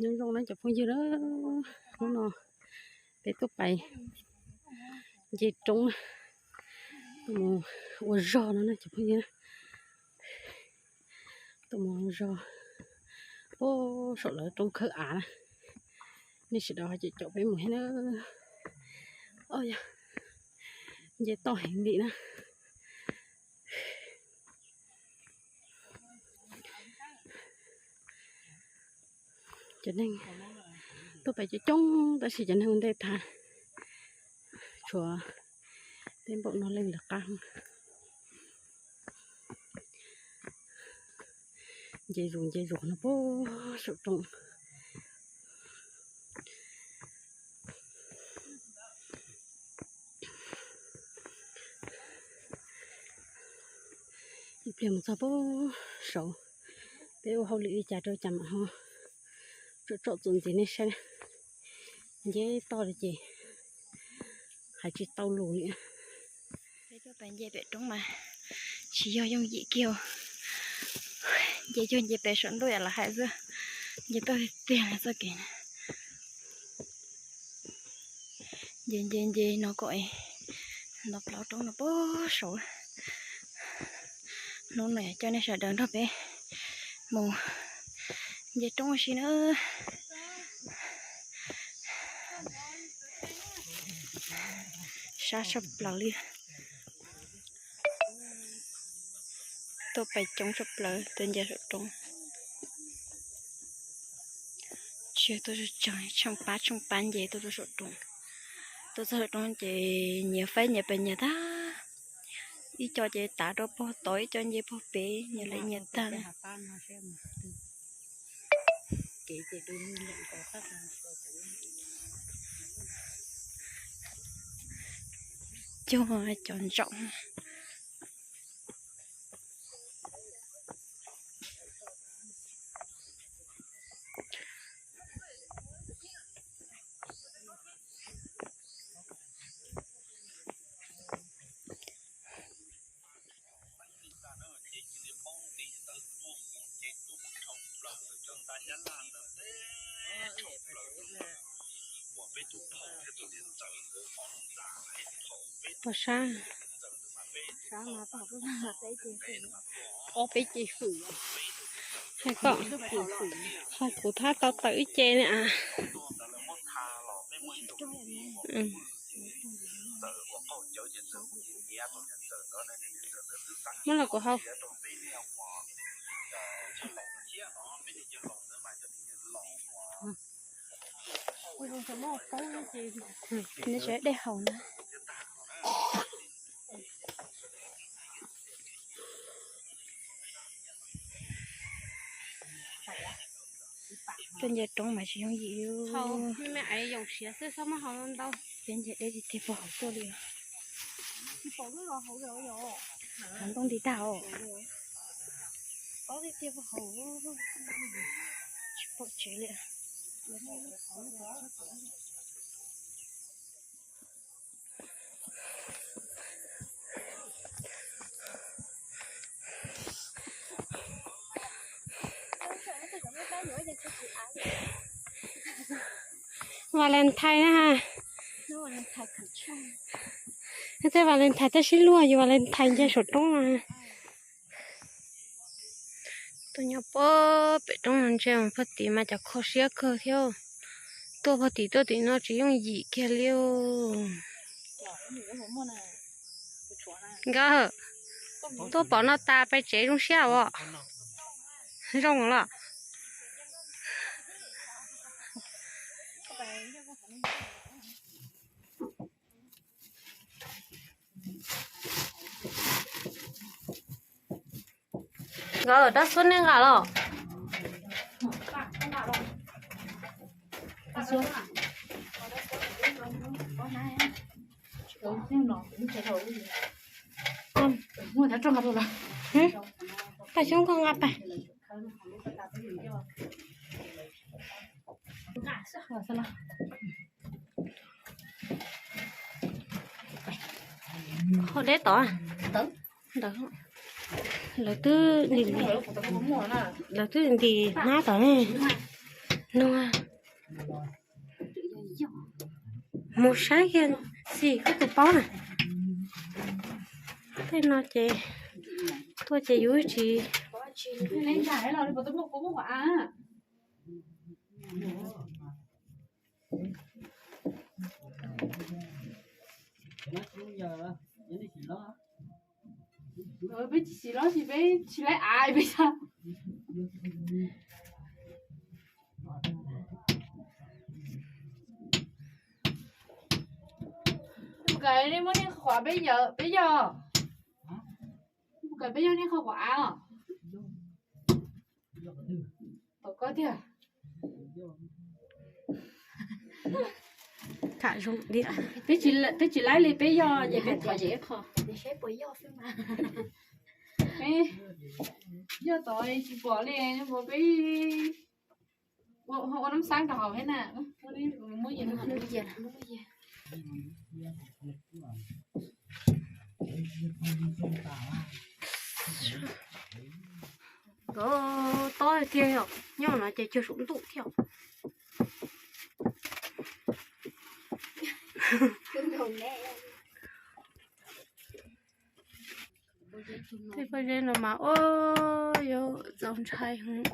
Nyob zoo na cov phooj ywg na, hnub no peb tuaj pais nce roob na, tuaj mus ua zog no na cov phooj ywg na. Tuaj mus ua zog puag saum lawv roob khawb av na, nej sawv daws ho caum caum peb mus thiab na. Auj yog, nce toj heev li na. Cov neeg tuaj pem coob coob tab sis cov neeg ua ntej tag, tshuav peb npaum no leej lawv qab. Nce zus nce zus no puag saum roob. Ib pliag mus txog puag saud, peb ua hauj lwm li cas rau cas mam ho tsom tsom txuas ntxiv nej saib. Nce toj li ces hais tsis tau lus li. Peb tuaj pem nce pem roob mas tsis yog yooj yim kiag. Nce cuag nce pem saum ntuj yam lawv hais xwb, nce toj tiag tiag txoj kev. Nce nce nce no kom ntov plaub roob no puag saud. Hnub no coj nej sawv daws nrog peb mus nce roob ua si na. Sab tshaj plaws li. Tuaj pais coob tshaj plaws tuaj nce saum roob. Tsis yog tuaj tseem tsheej pab tsheej pab nce tuaj rau saum roob. Tuaj txog saum roob ces nyias faib nyias pes nyias tag. Ib co ces tav rau pog tod, ib co nce pog pem, nyias lawm nyias tag. Cuag cov ntsaum. Pom sab. Ob peb ce hwm. Hais kom, ho kuv thab tau tawm ib ce ne a. Muab los kuv hau. Nws tseem dej haus na. Tuaj nce roob mas tsis yooj yim li. Peb nce deb tiag tiag puag hauv tuaj li. Hav ntoo nti tag os. Tsis pom tsev li. Valentine na ha. Tej Valentine tab sis luag yus Valentine nce saum roob no. Tuaj nyob puag pem roob no ntshe phag tim mas cov kho siab kawg thiab. Tuaj puag tim tuaj tim no tsis yooj yim kiag li. Nkawd tuaj pom no tas pais tsev zoo siab os. Zoo los. Nkawd dab xub nej nqa los. Paj xyoob koj nqa pais. Qhov deb tod. Ntawd. Lawv twb, lawv twb nti hnab tod ne. Nug. Mus saib kiag xim koj tus paub na. Tej no ces tuaj ces yus tsis Peb tsis xis los sis peb tsis laib av peb xav. Mus kawm nej muab nej qhov peb yog, peb yog. Mus kawm peb yog nej qhov quav av os. Tom koj tiag. Peb tsis laib li peb yog ces peb thov zem qho. Peb yog tod tsis pom li, peb ua nab xab rau hauv thiab na. Nkawd tob tiag yom, nyob no ces cuag saum ntuj thiab. Tej pob zeb no mas ua yuav txaus ntshai heev.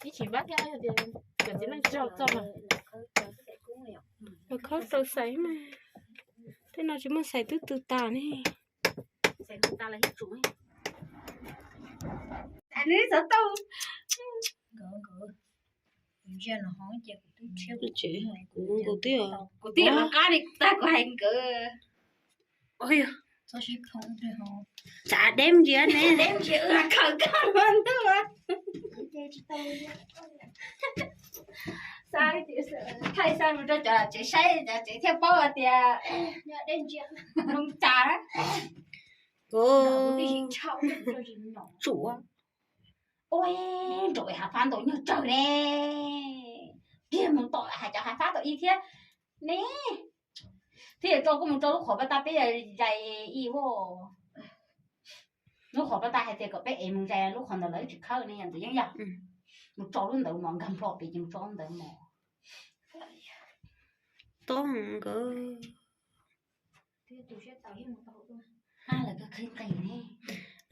Ib tsis npab thiab, yog tias cov txiv neej tsis tau txog mas lawv khawb rau xaiv mas, tej no tsis muaj xaiv twb tw tas ne. Nws xav tau. Nkawd, nkawd, ntsia no hov ces kuv twb, kuv twb, kuv twb los qab li kuv tag kuv hais nkawd. Txhob sib khoom, tsam deb ntsia ne, deb ntsia wb los khaws koj lub ntuj. Thaij xa mus rau cov tsev saib, cov tsev thiaj paub hais tias zoo cas. Tsuav. Ua nraum hav fab ntau nyuag tsawg ne. Kiag mus tom hav, cov hav fab tom ib thiab ne. Thiaj yuav tso kuj mus rau lub qhov pas tas peb zais ib ua. Lub qhov pas tas hais tias kom peb ev mus zais lub qhov ntawd lawv tsis khawb ne, yog ntawd yeej yog. Mus tso lub ntawd mos, nkag nplo pem ces mus tso lub ntawd mos. Tob nkawd.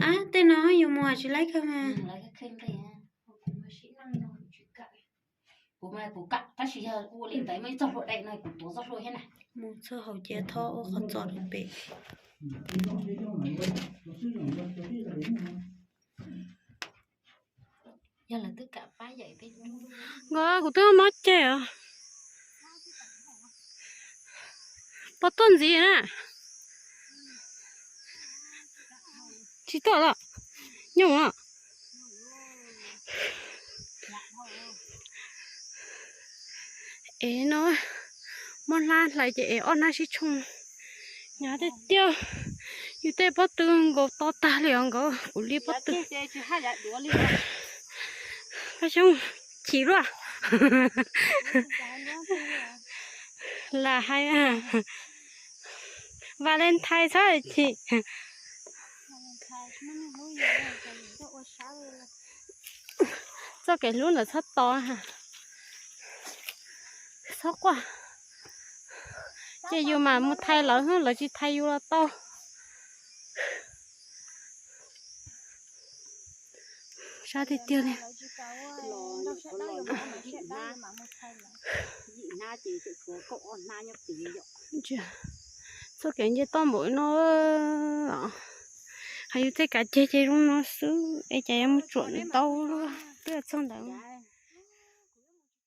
Ab, tej no yuav mus tsis laib kawg mas. Kuv mas kuv kam tab sis yog ua li ntawd muaj ib txoj hlua daim no kuv tuav txoj hlua thiab na. Mus txog hauv ces thov ua qhov txos rau pem. Yog lawv twb kam pab yawm peb. Nkawd, kuv twb mob ceg os. Pog tuaj ntxiv na. Tsis tuaj los? Nyuj os. Es no muab hlab hlais ces es ob hnab sib tshooj. Hnyav tiag tiag, yus tej pob tw nkaus to tag li os nkawd, kuv li pob tw. Paj Xyooj chim luaj. Lam hais Valentine txhob chim. Txoj kev hlub ntawd txhob tos, txhob quaj. Ces yus mam mus thaiv lawv, lawv tsis thaiv yus los tau. Sab tiag tiag li. Txoj kev nce toj npaum no, hos yus tej kav ceg ces zoo no xwb es cas yuav mus tsuam ntau luaj twb txog ntawd.